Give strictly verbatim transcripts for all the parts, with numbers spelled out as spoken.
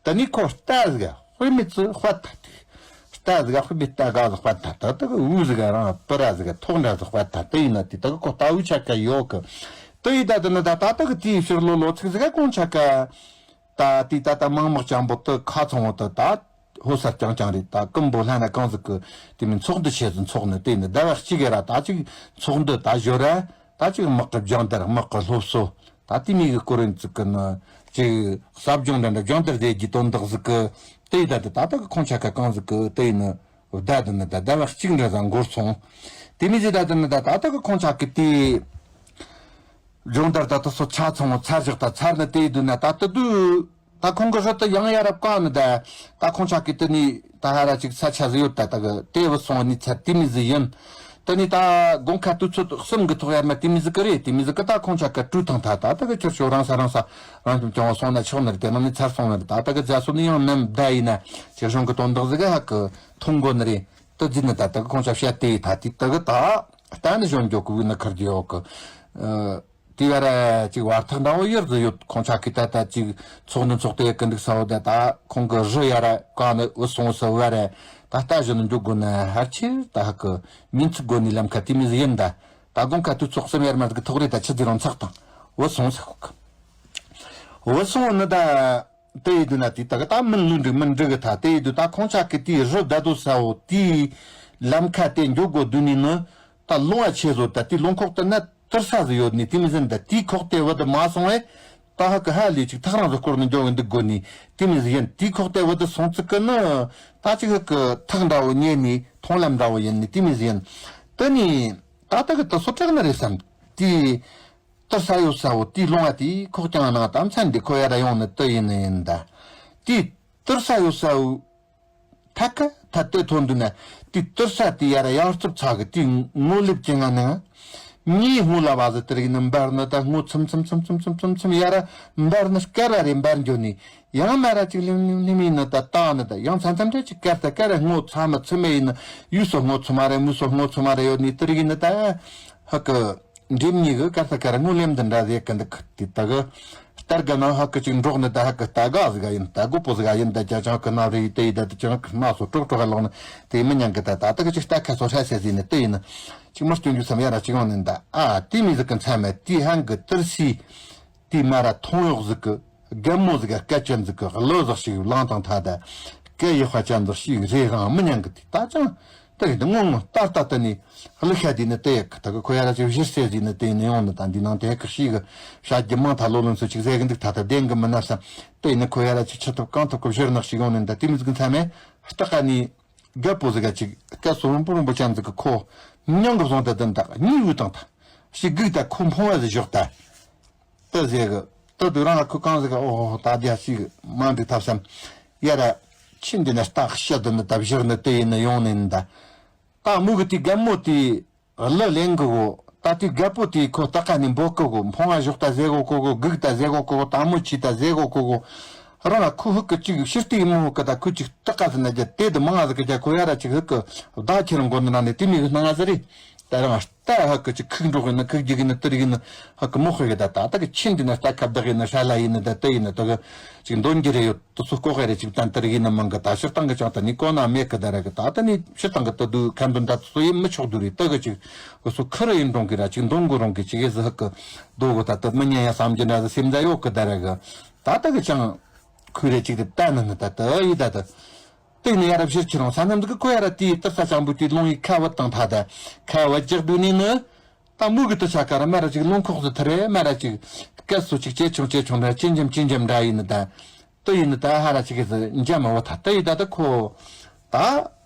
ད་ནི་ཁོ་རྟ་ཟིག་དཔེ་མེད་ཚུལ་དཔའ་ཐ་དེ། རྟ་ཟིག་དཔེ་མེད་རྟ་ག་ཟིག་དཔའ་ཐ་ད་ད་གི་འུ་ཟིག་རང་སྤུ་ར་ཟིག་ཐོག་འདྲ་ཟིག་དཔའ་ཐ་དེ་ཡིན་ན་དེ་ད་གི་ཁོ་རྟ་འུ་ཆ་ག་ཡོད་གི། དེ་ཡིན་ད་དེ་ནི་ད་ད་ད་གི་དེའི་ཕྱིར་ལོ་ལོ་ཚིགས་ཟིག་ག་གོང་ཆ་ག་ད་དེ་ད་ད་མང་མོག་ཅང་པོ་དེ་ཁ་ཚང་བོ་དེ་ད་ཧོ་སར་ཀྱང་ཀྱང་རེད། ད་ཀུན་པོ་ལྷ་ན་གང་ཟིག་གི་དེ་མིན་ཚོགས་འདུ་བྱེད་ཟིན་ཚོགས་ནི་དེ་ནི་ཟླ་བ་གཅིག་གི་ར་ད་ཅིག་ཚོགས་འདུ་ད་ཞོ་ར། ད་ཅིག་དམག་གི་སྦྱོང་བརྡར་དམག་གི་སློབ་གསོ། ད་དེ་མིན་གི་སྐོར་རིན་ཚིག་གི་ནི་ཅིག་ཟབ་སྦྱོང་འདྲ་འདྲ་སྦྱོང་བརྡར་རྫས་ཀྱི་དོན་དག་ཟིག་གི་དེ་ཡི་ད་དེ་ད་ལྟ་གི་ཁོང་ཆ་ག་གང་ཟིག་གི་དེ་ཡི་ནི་བརྡ་དེ་ནི་ད་ཟླ་བ་གཅིག་འདྲ་ཟ་འགོར་སོང་། དེ་མིན་ཟིག་ད་དེ་ནི་ད་ད་ལྟ་གི་ཁོང་ཆ་གི་དེ་སྦྱོང་བརྡར་ད་དེ་སོ་ཆ་ཚང་བ་ཚར་བཞག་ད་ཚར་ནི་དེ་ཡི་དུས་ན་ད་དེ་དུས། ད་ཁོང་གི་རི་དུ་ཡང་ཡ་རབས་བཀག་ནི་ད། ད་ཁོང་ཆ་གི་དེ་ནི་ད་ཧ་ར་ཅིག་ས་ཆ་ཟི་ཡོད་ད་ད་གི་དེ་བུད་སོང་ནི་ཚར་དེ་མི་ཟི་ཡིན། དེ་ནི་ད་དགོང་ཁ་དུས་ཚོད་གསུམ་གི་ཐོག་ཡར་མ་དེ་མི་ཟི་གི་རེད། དེ་མི་ཟི་གི་ད་ཁོང་ཆ་ག་བཀྲུས་ཐང་ད་ད་ད་གི་ཁྱོད་ཤོག་རང་ས་རང་ས་རང་ཁྱིམ་ཀྱང་བ་སོང་ན་ཆོག་ནི་རེད། དེ་ནང་ནི་ཚར་སོང་ནི་རེད། ད་ད་གི་རྫ་སོ་ནི་ཡང་ནམ་ད་ཡིན་ན་ཅིག་གཞུང་གི་དོན་དག་ཟི་གི་ཧ་གི་ཐོང་གོ་ནི་རེད། དེ་ཟི་ནི་ད་ད་གི་ཁོང་ཆ་བཤད་དེ་ད་དེ་ད་གི་ད་ད་ནི་གཞོན་མགྱོགས་གི་བུ་ནི་ཁར་གི་ཡོད་གི། དེ་བ་ར་ཅིག་བར་ཐག་འདྲ་བོ་ཡོད་ཟི་ཡོད། ཁོང་ཆ་གི་ད་ད་ཅིག་ཚོགས་འདུ་ཚོགས་དེ་ཡ་ཀི་འདུག་ས་བོ་ད་ད་ཁོང་གི་རི་ཡ་ར་ག་ནི་འུ་སོང་ས་བ་ར་ད་ལྟ་བཞིན་འཇུག་དགོས་ན་ཧར་ཆེ་ད་ཧ་གི་མིན་ཚིག་དགོས་ནི་ལམ་ཁ་དེ་མི་ཟི་ཡིན་ད། ད་དགོང་ཁ་དུས་ཚོགས་གསུམ་ཡར་མར་གི་ཐོག་རེ་ད་ཆི་ཟི་རང་ཚག་དང་འུ་སོང་ས་ཧོ་གི་འུ་སོང་ནི་ད། དེ་ཡི་དུས་ན་དེ་ད་གི་ད་མིན་ལུས་འགྲིག་མིན་འགྲིག་གི་ད་དེ་ཡི་དུས་ད་ཁོང་ཆ་གི་དེའི་རི་ད་དུ་ས་བོ་དེའི་ལམ་ཁ་དེ་འཇུག་དགོས་དུས་ནི་ནི་ད་ལུང་བ་ཆེ་བཟོ་ད་དེ་ལུང་ཁོག་ཏུ་ན། དུར་ས་ཟིག་ཡོད་ནི་དེ་མི་ཟིན་ད་དེའི་ཁོག་དེ་བུད་དུ་མ་སོང་བས། ད་ཧ་གི་ཧ་ལས་ཅིག་ཐག་རང་ཟིག་སྐོར་ནས་འགྱོ་གི་འདུག་དགོས་ནི་དེ་མི་ཟིག་ཡིན། དེའི་ཁོག་དེ་བུད་དུ་སོང་ཚིག་གི་ནི་ད་ཅིག་ཧ་གི་ཐག་འདྲ་བོ་ཉེ་ནི་མཐོང་ལམ་འདྲ་བོ་ཡིན་ནི་དེ་མི་ཟིག་ཡིན། དེ་ནི་ད་ད་གི་དུ་སོ་དྲག་ནི་རེད་བསམ། དེའི་དུར་ས་ཡོད་ས་བོ་དེའི་ལུང་བ་དེའི་ཁོག་ཀྱང་ནང་ད་མཚན་འདི་ཁོ་ཡ་ར་ཡོང་ནི་དེ་ཡིན་ནི་ཡིན་ད། དེའི་དུར་ས་ཡོད་ས་བོ། ཐ་ཀ་ཐ་དེ་ཐོན་དུས་ན་དེ་དུར་ས་དེ་ཡར་ཡར་རྩུབ་ཚ་གི་དེ་ངོ་ལེབ་ཀྱི་ང་ནི། ངའི་སྔོ་ལ་བ་ཟི་དེ་རིགས་ནི་འབར་ནི་ད་སྔོ་ཚུམ་ཚུམ་ཚུམ་ཚུམ་ཚུམ་ཚུམ་ཚུམ་ཡར་འབར་ནི་སྐར་ར་རེ་འབར་འགྱོ་ནི། ཡང་མ་ར་ཅིག་ལིམ་ལིམ་ལིམ་ཡིན་ནི་ད་ད་ནི་ད་ཡང་མཚམས་མཚམས་འདྲ་ཅིག་སྐར་ད་སྐར་ར་སྔོ་ཚ་མ་ཚུམ་མེ་ཡིན་ནི་ཡུས་སོ་སྔོ་ཚུ་མ་རེ་མུ་སོ་སྔོ་ཚུ་མ་རེ་ཡོད་ནི་དེ་རིགས་ཡིན་ནི་ད། ཧ་གི། འདྲེ་མྱི་གི་སྐར་ས་སྐར་ར་སྔོ་ལེམ་དུ་འདྲ་ཟེ་གི་འདུག་དེ་ད་གི། སྟར་གི་ནང་ཧ་གི་ཅིག་འབྲོག་ནི་ད་ཧ་གི་རྟ་ག་ཟིག་ཡིན། རྟ་རྒོད་པོ་ཟིག་ཡིན། ད་ཅ་ཅང་གི་ན་རེ་ཡི་དེ་ཡི་ད་དེ་ཅང་གི་སྣ་སོ་དཀྲོག་དཀྲོག་ལོག་ནི་དེ་མི་ཉན་གི་ད་ད་ད་གི་ཅིག་རྟ་ཁ་སོ་ཧྲ་སེ་ཟིན་ནི་དེ་ཡིན། ཅིག་མར་སྐྱོན་རྒྱུ་བསམ་ཡ་ར་ཅིག་ཡོང་ནི་ད་ཨ་དེ་མི་ཟིག་གི་མཚན་མེད་དེ་ཧང་གི་དིར་སི། དེ་མ་ར་ཐོང་གཡོག་ཟིག་གི། རྒན་མོ་ཟིག་ག་སྐད་ཅན་ཟིག་གི་གླུ་ཟིག་ཞིག་བླངས་དང་ཐ་ད། སྐད་ཡག་པ་ཅན་ཟིག་ཞིག་རེ་རང་མི་ཉན་གི་དེ་ད་ཅང་། དེ་རེད་དེ་ངོ་ངོ་ལྟ་ལྟ་དེ་ནི་གླུ་ཤ་དེ་ནི་དེ་ཡག་གི་ད་གི་ཁོ་ཡ་ར་ཅིག་གཞིར་སེ་ཟིག་ནི་དེ་ནི་ཡོང་ནི་ད་འདི་ནང་དེ་ཡག་གི་ཞིག་གི་བྱ་རྒྱུ་མང་ཐ་ལོ་ལོན་སུ་ཅིག་ཟེ་གི་འདུག་ཐ་ད་བདེན་གི་མི་ན་བསམ། དེ་ནི་ཁོ་ཡ་ར་ཅིག་ཆི་ཐུབ་གང་ཐུབ་གི་བཞིར་ནག་ཞིག་ཡོང་ནི་ད་དེ་མི་ཟིག་གི་མཚན་མེད་སྟག་ཀ་ནི། རྒད་པོ་ཟིག་ག་ཅིག་སྐད་སོ་རུང་པོ་རུང་པོ་ཅན་ཟིག་གི་ཁོ། མྱང་གི་བཟུང་ད་དེ་འདག་གཉིད་འུ་དང་ད། ཞིག་སྒུག་ད་ཁོ་འཕོང་བ་ཟིག་བཞག་ད། ཏི་ཟེ་གི། ཏི་དུ་རང་ཁུ་གང་ཟིག་ཨོ་ད་རྒྱ་ཞིག་མ་འགྲིག་ཐབས་སམ། ཡ་ར། ཁྱི་འདི་ནི་སྟག་ཤ་དུ་ནི་ད་བཞག་ནི་དེ་ཡིན་ནི་ཡོང་ནི་ནི་ད། ད་མུ་གི་དེ་རྒན་མོ་དེ་གླུ་ལེན་གི་གོ། ད་དེ་རྒད་པོ་དེ་ཁོ་སྟག་ཁ་ནས་འབོད་གི་གོ། འཕོང་བ་བཞག་ད་ཟེ་གོ་གོ་གོ། སྒུག་ད་ཟེ་གོ་གོ་གོ། དལ་མོ་ཆི་ད་ཟེ་གོ་གོ་གོ། རང་ཁུ་ཧུ་གི་ཅིག་ཕྱིར་ལྟའི་མོ་ཧུ་གི་ད་ཁུ་ཅིག་སྟག་ཁ་ཟིན་ན་རྒྱ་དེ་དུ་མང་ང་ཟིག་གི་རྒྱ་ཁོ་ཡ་ར་ཅིག་ཧུ་གི་བདག་ཁྱེར་འགོ་ནི་ན་ནི་དེ་མི་གི་སྣང་ང་ཟི་རེད། ད་རང་། ད་ཧ་གི་ཅིག་ཁུག་འགྲོ་གི་ན་ཁུག་རྒྱུ་གི་ན་དུར་གི་ན་ཧ་གི་མོ་ཧ་གི་ད་ད་ད་གི་ཆིན་འདི་ན་ད་ཁ་བདག་གི་ན་ཧྲ་ལ་ཡིན་ན་ད་དུ་ཡིན་ན་ད་གི་ཅིག་འདོན་རྒྱུ་རེ་ཡོད་དུ་སུ་ལྐོག་གི་རེ་ཅིག་ད་དུར་གི་ན་མང་གི་ད་ཕྱིར་བཏང་གི་ཅང་ད་ནི་གོ་ན་མེད་གི་ད་ར་གི་ད་ད་ནི་ཕྱིར་བཏང་གི་ད་དུ་ཁ་འདོན་ད་སུ་ཡིན་མི་ཆོག་དུ་རེ་ད་གི་ཅིག་གི་སུ་ཁུ་ར་ཡིན་འགྲོང་གི་ར་ཅིག་འདོན་གི་རོང་གི་ཅིག་གི་ཟི་ཧ་གི་དོ་གི་ད་ད་མི་ཉན་ཡ་བསམ་རྒྱུ་འདྲ་ཟི་སེམས་ད་ཡོད་གི་ད་ར་གི་ད་ད་གི་ཅང་ཁུ་རེ་ཅིག་ད་ད་ན་ན་ད་ད་ཡི་ད་ད། དེ་ནས་ཡ་རབས་ཕྱིར་ཁྱེར་རུང་ས་རྣམས་འདི་གི་ཁོ་ཡ་ར་དེའི་ཏི་ས་ཅང་པོ་དེའི་ལུང་ཡི་ཁ་བུད་དང་ཐ་ད་ཁ་བུད་རྒྱག་དུས་ནས་ནི། ད་མུ་གི་ཏི་ཆ་ཀ་ར་མ་ར་ཅིག་ལུང་ཁོག་ཟི་ཐི་རེ་མ་ར་ཅིག་སྐད་སུ་ཅིག་ཅེ་ཆུང་ཅེ་ཆུང་ར་ཅི་འཇམ་ཅི་འཇམ་འདྲ་ཡིན་ནི་ད། ཏི་ཡིན་ནི་ད་ཧ་ར་ཅིག་གི་ཟི་འཇམ་མ་བུད་ཐ་ཏི་ཡི་ད་ད་ཁོ། ད་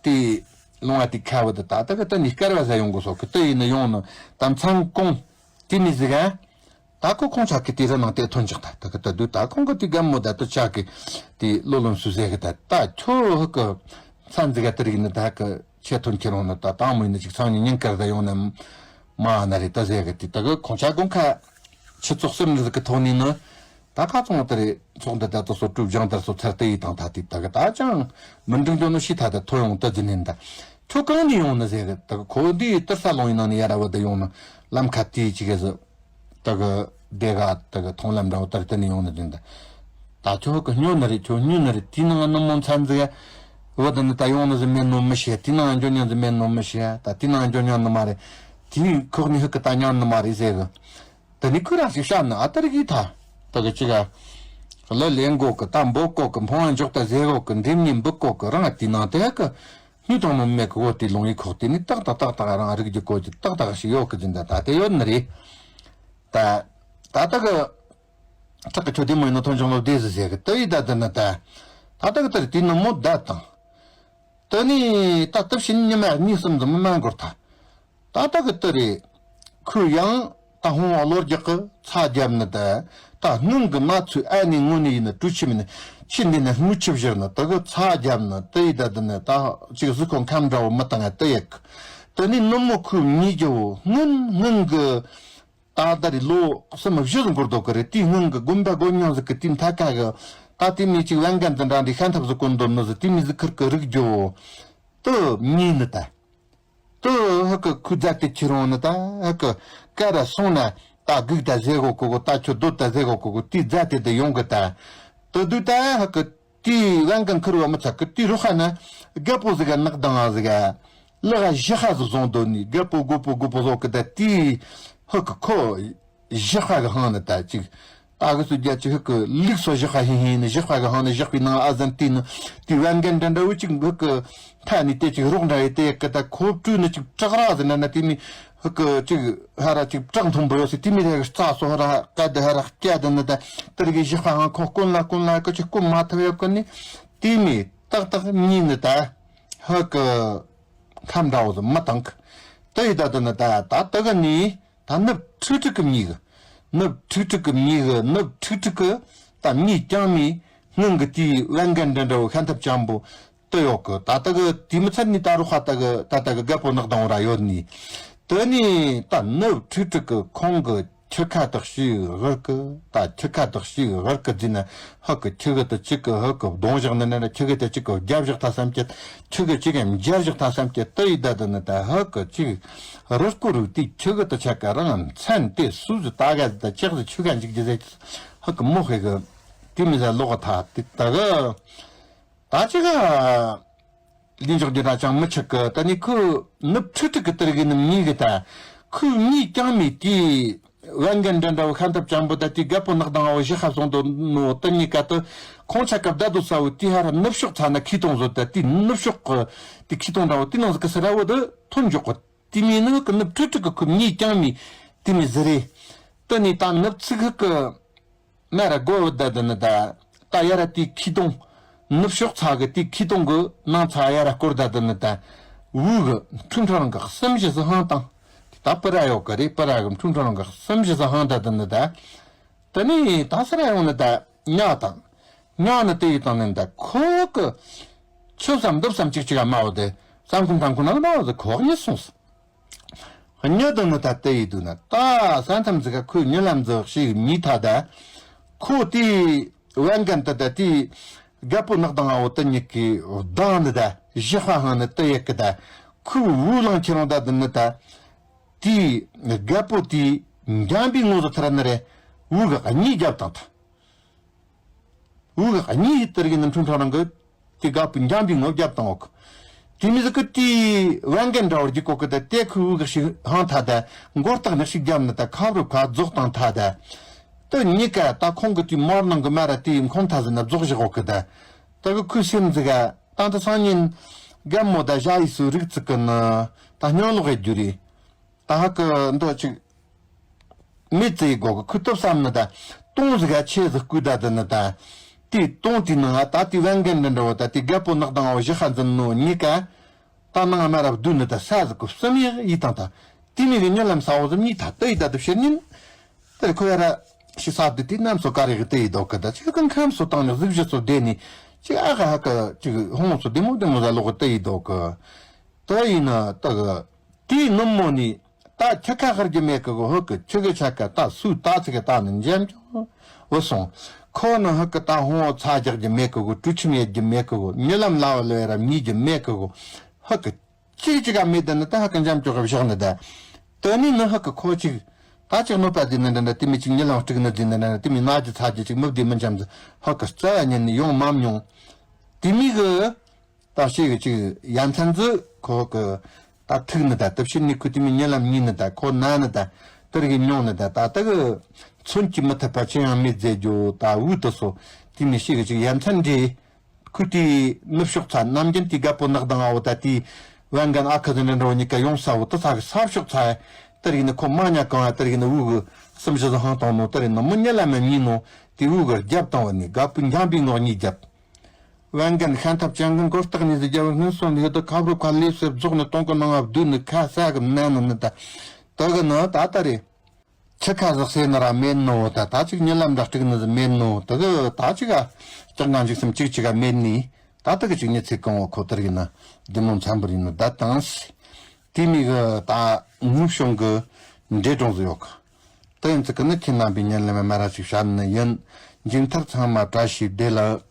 དེའི་ལུང་བ་དེའི་ཁ་བུད་ད་ད་གི་ད་ནི་སྐར་བ་ཟ་ཡོང་གི་སོ་གི་ཏི་ཡིན་ནི་ཡོང་ནི་ད་མཚང་གོང་། དེ་མི་ཟིག་ག་ད་ཁོ་ཁོང་ཅག་གི་དེ་རི་ནང་དེ་ཐོན་ཅིག་ད་ད་གི་ད་དུས་ད་ཁོང་གི་དེ་རྒན་མོ་ད་དུ་ཅག་གི་དེ་ལོ་ལོན་སུ་ཟེ་གི་ད་ད་ཁྱོ་ཧུ་གི་མཚན་ཟིག་ག་དེ་རིག་ནི་ད་གི་ཆེ་ཐོན་ཁྱེར་འོང་ནི་ད་དང་མོ་ཡིན་ནི་ཅིག་ཚང་ཉིན་ཉིན་དཀར་ད་ཡོང་ནི་མ་ན་རེ་ད་ཟེ་གི་དེ་ད་གི་ཁོང་ཅག་དགོང་ཁ་ཆུ་ཚོགས་སེམས་ནི་ཟིག་གི་ཐོག་ནི་ནི། ད་ཁ་ཚོང་དེ་རེད་ཚོགས་འདི་ད་ལྟ་སོ་གྲུབ་སྦྱང་དར་སོ་ཚར་དེ་ཡི་དང་ད་དེ་ད་གི་ད་ཅང་མི་འགྲིག་འགྲོ་ནོ་ཤི་ད་ད་ཐོ་ཡོང་ད་ཟིན་ནན་ད་ཁྱོད་གང་ནས་ཡོང་ནི་ཟེར་གི་ད་གི་ཁོ་འདི་ཡི་ཏི་ས་ལོང་ཡི་ནང་ནས་ཡ་ར་བ་ད་ཡོང་ནི་ལམ་ཁ་དེ་ཅི་གི་ཟི་ད་གི་དེ་ག་ད་གི་མཐོང་ལམ་འདྲ་བོ་ལྟར་དེ་ནས་ཡོང་ནི་ཟིན་ད་ ད་ཁྱོད་ཧུ་གི་སྨྱོ་ནི་རེད། ཁྱོད་སྨྱོ་ནི་རེད། དེའི་ནང་ནུབ་མོ་མཚན་ཟིག་བུ་དེ་ནི་ད་ཡོང་ནི་ཟིག་མེད་ནོ་མི་ཤེས། དེའི་ནང་འགྱོ་མྱོང་ཟིག་མེད་ནོ་མི་ཤེས། ད་དེའི་ནང་འགྱོ་མྱོང་ནི་མ་རེད། དེའི་ཁོག་ནས་ཧུ་གི་ད་མྱོང་ནི་མ་རེད་ཟེར་གི། དེ་ནི་ཁོས་རང་ཞིག་བཤད་ནི་ཨ་ཏར་གི་ད། ད་གི་ཅི་ག་གླུ་ལེན་གོ་གི། ད་འབོད་གོ་གི། འཕོང་བ་འཇོག་ད་ཟེར་གོ་གི། འདེམས་ཉིན་འབུད་གོ་གི། རང་དེའི་ནང་དེ་ཧུ་གི་སྨྱོ་དང་ནོ་མེད་གི། འོ་དེ་ལོང་ཡི་ཁོག་དེ་ནི་ཏག་ཏག་ཏག་ཏག་རང་རིག་རྒྱུ་གོ་རྒྱུ་ཏག་ཏག་ཞིག་ཡོད་གི་ཟིན། ད་ད་དེ་ཡོད་ནི་རེད། ད་ད་ད་གི། ཁྲག་གི་ཆུ་དེ་མོ་ཡིན་ནོ་ཐོན་བྱུང་ལོ་བདེ་ཟི་ཟེར་གི། དེ་ཡི་ད་དེ་ནི་ད། ད་ལྟ་གི་དེ་རེད། དེའི་ནུབ་མོ་ད་དང་། དེ་ནི་ད་དེ་བཞིན་ཉི་མ་གཉིས་གསུམ་ཙམ་མ་འགོར་ཐལ། ད་ལྟ་གི་དེ་རེད། ཁོས་ཡང་ད་ཧོང་བློ་རྒྱག་གི་ཚ་རྒྱབ་ནི་ད། ད་སྔོན་གི་ང་ཚོའི་ཨ་ནེ་ངོ་ནས་ཡིན་ནི་གྲུ་ཆི་མིན་ནི་ཆི་འདི་ནི་སྔུ་ཆི་བཞིར་ནི་དེ་གི་ཚ་རྒྱབ་ནི་དེ་ཡི་ད་དེ་ནི་ད་ཅིག་གཟུགས་ཁོང་ཁམས་འདྲ་བོ་མི་བཏང་ང་དེ་ཡི་གི། དེ་ནི་ནུབ་མོ་ཁོས་ཉིད་ཀྱི་བོ་སྔོན་སྔོན་གི། ད་ལྟ་རེ་ལོ་གསུམ་བཞི་ཟིག་འགོར་འདུག་གི་རེད། དེའི་སྔོན་གི་དགོན་པ་དགོན་ཉང་ཟིག་གི་དེའི་མཐའ་ཁ་གི། ད་དེ་མི་གཅིག་བན་རྒན་དེ་འདྲ་འདི་ཤ་འཐབ་ཟིག་གོན་འདུག་ནི་ཟིག་དེ་མི་ཟིག་ཁུར་གི་རིག་རྒྱུ། དེ་མྱི་ནི་ད། དེ་ཧུ་གི་ཁོའི་རྫ་དེ་ཁྱེར་འོང་ནི་ད་ཧུ་གི་ཀ་ར་སོང་ན་ད་སྒུག་ད་ཟེར་གོ་གོ་གོ། ད་ཁྱོད་སྡོད་ད་ཟེར་གོ་གོ་གོ། དེའི་རྫ་དེ་དེ་ཡོང་གི་ད། དེ་དུས་ད་ཧུ་གི། དེའི་བན་རྒན་ཁུར་བ་མི་ཚད་གི། དེའི་རུ་ཁ་ན་རྒད་པོ་ཟིག་ག་ནག་དང་ཟིག་ག་ལག་ག་ཞི་ཁ་ཟིག་བཟུང་འདུག་ནི། རྒད་པོ་རྒོད་པོ་རྒོད་པོ་ཟོག་གི་ད། དེའི་ཧུ་གི་ཁོ་ཞི་ཁ་གི་ཧང་ནི་ད་ཅིག་ད་གི་སུ་རྒྱ་ཅིག་ཧུ་གི་ལུག་སོ་ཞི་ཁ་ཧིན་ཧིན་ནི་ཞི་ཁ་གི་ཧང་ནི། ཞི་ཁའི་ནང་ཨ་ཟན་དེ་ནི་དེའི་བན་རྒན་འདྲ་འདྲ་བོ་ཅིག་ཧུ་གི་མཐའ་ནི་དེ་ཅིག་རོགས་འདྲ་ཡི་དེ་གི་ད་ཁོ་བཀྲུས་ནི་ཅིག་བྲག་ར་ཟིག་འདྲ་ན་དེ་མི་ཧུ་གི་ཅིག་ཧ་ར་ཅིག་བྲག་མཐོན་པོ་ཡོད་སི་དེ་མི་རེ་གི་རྩ་སོ་ཧ་ར་ཀ་དེ་ཧ་ར་སྐྱ་དེ་ནི་ད་དེ་རིག་གི་ཞི་ཁ་ཧང་ཁོ་ཀུན་ལ་ཀུན་ལ་ཀི་ཅིག་ཀུན་མ་ཐུབ་ཡོད་གི་ནི། དེ་མི་ཏག་ཏག་མྱི་ནི་ད་ཧུ་གི་ཁམས་འདྲ་བོ་ཟིག་མི་བཏང་གི། དེ་ཡི་ད་དེ་ནི་ད་ད་དེ་གི་ནི་ད་ནུབ་ཁྲིག་ཁྲིག་གི་མྱི་གི། ནུབ་ཁྲིག་ཁྲིག་གི་མྱི་གི། ནུབ་ཁྲིག་ཁྲིག་གི་ད་མྱི་རྐྱང་མི་སྔོན་གི་དེའི་བན་རྒན་འདྲ་འདྲ་བོ་ཤ་འཐབ་ཅན་པོ་དེ་ཡོད་གི། ད་ལྟ་གི་དེ་མི་ཚད་ནི་ད་རུ་ཁ་ད་གི་ད་ལྟ་གི་རྒད་པོ་ནག་དང་བོ་ར་ཡོད་ནི། དེ་ནི་ད་ནུབ་ཁྲིག་ཁྲིག་གི་ཁོང་གི་ཁྱི་ཁ་དག་ཞིག་བར་གི། ད་ཁྱི་ཁ་དག་ཞིག་བར་གི་ཟིན་ན་ཧུ་གི་ཁྱི་གི་དེ་གཅིག་གི་ཧུ་གི་གདོང་བཞག་ནི་ན་ཁྱི་གི་དེ་གཅིག་གི་རྒྱབ་བཞག་ཐ་བསམ་གྱི། ཁྱི་གི་གཅིག་གི་རྒྱབ་བཞག་ཐ་བསམ་གྱི། དེ་ཡི་ད་དེ་ནི་ད་ཧུ་གི་གཅིག་རུ་སྐུ་རུ་དེ་ཁྱི་གི་དེ་ཆ་ག་རང་མཚན་དེ་སུ་ཟི་ད་ག་ཟི་ད་ཆག་ཟི་ཆུ་ག་འཇིག་རྒྱུ་ཟེར་ཧུ་གི་མོ་ཧེ་གི་དེ་མི་ཟ་ལོག་གི་ཐ་དེ་ད་གི། ད་ཅི་ག་ལིན་འཇོག་རྒྱུ་ད་ཅང་མི་ཆག་གི། ད་ནི་ཁོ་ནུབ་ཁྲིག་ཁྲིག་གི་དེར་གི་ནི་མྱི་གི་ད། ཁོའི་མྱི་རྐྱང་མི་དེ་བན་རྒན་འདྲ་འདྲ་བོ་ཤ་འཐབ་ཅན་པོ་ད་དེ་རྒད་པོ་ནག་དང་བོ་ཞི་ཁ་སོང་དོ་ནོ་དེ་གཉིས་ཀ་དེ་ཁོང་ཆ་སྐབས་ད་དུ་ས་བོ་དེ་ཧ་ར་ནུབ་ཕྱོགས་ཚ་ན་ཁྱི་གདོང་བཟོ། ད་དེ་ནུབ་ཕྱོགས་གི་དེ་ཁྱི་གདོང་འདྲ་བོ་དེ་ནང་ཟིག་གི་སི་ར་བོ་དེ་ཐོན་འཇོག་གི། དེ་མིན་ནི་ཧུ་གི་ནུབ་ཁྲིག་ཁྲིག་གི་ཁོའི་མྱི་རྐྱང་མི་དེ་མི་ཟི་རེད། དེ་ནི་ད་ནུབ་ཚིག་ཧུ་གི་མ་ར་སྒོ་བུད་ད་དེ་ནི་ད། ད་ཡ་ར་དེའི་ཁྱི་གདོང་། ནུབ་ཕྱོགས་ཚ་གི་དེའི་ཁྱི་གདོང་གི་ནང་ཚ་ཡ་ར་སྐོར་ད་དེ་ནི་ད། བུ་གི་ཁྲུམ་ཁྲ་རང་གི་གསུམ་བཞི་ཟི་ཧང་དང་། ད་པི་ར་ཡོད་གི་རེད། པི་ར་གི་ཁྲུམ་ཁྲ་རང་གི་གསུམ་བཞི་ཟི་ཧང་ད་དེ་ནི་ད། དེ་ནི་ད་སི་ར་ཡོང་ནི་ད་ཉག་དང་། ཉག་ནི་དེ་ཡི་དང་ནི་ད་ཁོ་གི་ཆུ་བསམ་འདུབ་བསམ་ཅིག་ཅིག་ག་མ་བོ་དེ་བསམ་ཁུམ་བསམ་ཁུམ་ན་མ་བོ་དེ་ཁོག་ཉིད་སོང་སི། གཉིད་དུ་ནི་ད་དེ་ཡི་དུ་ན་ད་ས་མཚམས་ཟིག་ག་ཁོས་གཉིད་ལམ་ཟིག་ཞིག་མྱི་ཐ་ད། ཁོ་དེའི་བན་རྒན་དེ་ད་དེའི་རྒད་པོ་ནག་དང་བོ་དེ་གཉིས་ཀྱི་བདག་ནི་ད་ཞི་ཁ་ཧང་ནི་དེ་ཡི་གི་ད། ཁོའི་བུ་ལང་ཁྱེད་རང་ད་དེ་ནི་ད། དེའི་རྒད་པོ་དེའི་འཇམ་པའི་ངོ་ཟིག་ཐ་ར་ནི་རེ་བུ་གི་གཉིད་རྒྱབ་དང་ད། འུ་གི་གཉིས་ཡི་དེར་གི་ནི་ཁྲུང་ཁྲང་རང་གི་དེ་དགའ་པོ་འཇམ་པའི་ངོ་རྒྱབ་དང་འོག་དེ་མི་ཟིག་གི་དེའི་བན་རྒན་འདྲ་བར་གྱི་གོ་གི་ད་དེ་ཁོའི་འུ་གི་ཞིག་ཧང་ཐ་ད་མགོ་སྟག་ནི་ཞིག་རྒྱབ་ནི་ད་ཁབ་རུ་ཁ་རྫོགས་དང་ཐ་ད། དེ་གཉིས་ཀ་ད་ཁོང་གི་དེའི་མོར་ནང་གི་མ་ར་དེའི་ཁོང་ཐ་ཟི་ན་རྫོགས་བཞག་འོག་གི་ད། ད་གི་ཁོའི་སེམས་ཟིག་ག་ད་ད་སང་ཉིན་རྒན་མོ་ད་ཞ་ཡི་སུ་རིག་ཙིག་གི་ནི་ད་སྙོན་ལོག་ཡི་རྒྱུ་རེད། ད་ཧ་གི་འདི་ཅིག་མི་ཙི་ཡི་སྒོ་གི་ཁུ་ཏོབ་བསམ་ནི་ད་སྟོང་ཟིག་ག་ཆེ་ཟིག་སྐུ་ད་དི་ནི་ད། དེའི་སྟོང་དེའི་ནང་ང་ད་དེའི་བན་རྒན་འདི་འདྲ་བོ་ད་དེའི་རྒད་པོ་ནག་དང་བོ་ཞི་ཁ་འཛིན་ནོ་གཉིས་ཀ་ད་ནང་ང་མ་རབས་བསྡུས་ནི་ད་ས་ཟིག་གི་གསུམ་ཡི་ཡི་དང་ད། དེ་མི་གི་གཉིད་ལམ་ས་བོ་ཟིག་གཉིས་ད་དི་ཡི་ད་དི་ཕྱིར་ཉིན། དེར་ཁོ་ཡ་ར་ཞི་ས་དི་དེ་ནམ་སོ་ཀ་རེ་གི་དི་ཡི་དོ་གི་ད་ཆི་གི་ཁམས་སོ་བཏང་ནི་གཟུགས་གཞི་སོ་བསྡད་ནི་ཅི་ཨ་ཁ་ཧ་གི་ཅི་གི་ཧོང་སོ་བདེ་མོ་བདེ་མོ་ཟ་ལོག་གི་དི་ཡི་དོ་གི། དི་ཡི་ནི་ད་གི། དེའི་ནུབ་མོ་ནི་ད་ཁྱི་ཁ་ཧར་གྱི་མེད་གི་གོ། ཧུ་གི་ཁྱི་གི་ཆ་ག་ད་སུ་ད་ཚི་གི་ད་ནི་འཇམ་ཅོ་བུ་སོང་། ཁོ་ནི་ཧུ་གི་ད་ཧོང་ཚ་རྒྱག་གྱི་མེད་གི་གོ། གྲུ་ཆིམ་ཡེད་ཀྱི་མེད་གི་གོ། གཉིད་ལམ་ལ་བ་ལོ་ཡ་ར་མྱི་གྱི་མེད་གི་གོ། ཧུ་གི་ཅིག་ཅིག་ག་མེད་ད་ནི་ད་ཧུ་གི་འཇམ་ཅོ་གི་བཞག་ནི་ད། དི་ནི་ནི་ཧུ་གི་ཁོ་ཅིག་ ད་ཅིག་གནོད་པ་དེ་ནི་འདྲ་འདྲ་དེ་མི་ཅིག་ཉི་ལམ་དཀྲུག་ནི་དེ་ནི་འདྲ་འདྲ་དེ་མི་ན་གི་ཚ་གི་ཅིག་མི་བདེ་མི་འཇམ་ཟི་ཧ་གི་རྩ་བ་ཉིད་ནས་ཡོང་མ་མྱོང་། དེ་མི་གི་ད་ཤེས་གི་ཅིག་ཡ་མཚན་ཟི་ཁོ་གི་ད་ཐུག་ནི་ད་དུ་ཕྱིན་ནི་ཁུ་དེ་མི་ཉི་ལམ་ཉིན་ནི་ད་ཁོ་ན་ནི་ད་དེར་གི་མྱོང་ནི་ད་ད་ད་གི་མཚོན་གྱི་མི་ཐུབ་པ་ཅི་ཡང་མེད་ཟེར་རྒྱུ་ད་འུ་དུ་སོ་དེ་མི་ཤེས་གི་ཅིག་ཡ་མཚན་འདྲེ། ཁུ་དེ་ནུབ་ཕྱོགས་ཚ་ནམ་རྒྱུན་དེ་རྒད་པོ་ནག་དང་ཨ་བོ་ད་དེ་བན་གན་ཨ་ཁུ་དེ་འདྲ་འདྲ་བོ་གཉིས་ཀ་ཡོང་ས་བོ་དུ་ཚ་གི་ས་ཕྱོགས་ཚ་དེར་གི་ནི་ཁོ་མ་ཉ་གང་ཡ་དེར་གི་ནི་འུ་གི་སུམ་བཞི་ཟི་ཧང་བཏང་ནོ་དེར་གི་ནི་མི་ཉི་ལམ་ཡ་ཉིན་ནོ་དེ་འུ་གི་རྒྱབ་བཏང་བ་ནི་རྒད་པོ་འཇམ་པའི་ངོགས་གཉིས་རྒྱབ། བན་གན་ཤན་ཐབས་ཅན་གི་མགོ་སྟག་ནས་ཟི་རྒྱབ་སྔོན་སོང་ལི་དུ་ཁ་བྲོ་ཁ་ལེབ་སེ་རྫོགས་ནི་སྟོང་གི་ནང་ང་བསྡུས་ནི་ཁ་ས་གི་མནན་ནི་ནི་ད་དེ་གི་ནི་ད་ད་རེད། ཁྱི་ཁ་ཟག་སེ་ནི་ར་མེད་ནོ་ད་ད་ཅིག་ཉི་ལམ་འདྲ་དཀྲུག་ནི་ཟི་མེད་ནོ་དེ་གི་ད་ཅིག་ག་ལྕགས་ངང་འཇིགས་སེམས་ཅིག་ཅིག་ག་མེད་ནི་ད་དེ་གི་ཅིག་ཉི་ཚེ་གང་བོ་ཁོ་དེར་གི་ནི་བདེ་མོ་འཚམ་པོ་རེད་ནི་ད་དང་སི་དེ་མི་གི་ད་ངུ་བྱུང་གི་འདྲེ་གྲོང་ཟི་ཡོད་གི། དེ་ཡིན་ཚིག་གི་ནི་ཁྱེད་རྣམ་པའི་ཉིན་ལ་མ་ར་ཞིག་བཤད་ནི་ཡིན། མཇུག་མཐར་ཚང་མ་བཀྲ་ཤིས་བདེ་ལེགས།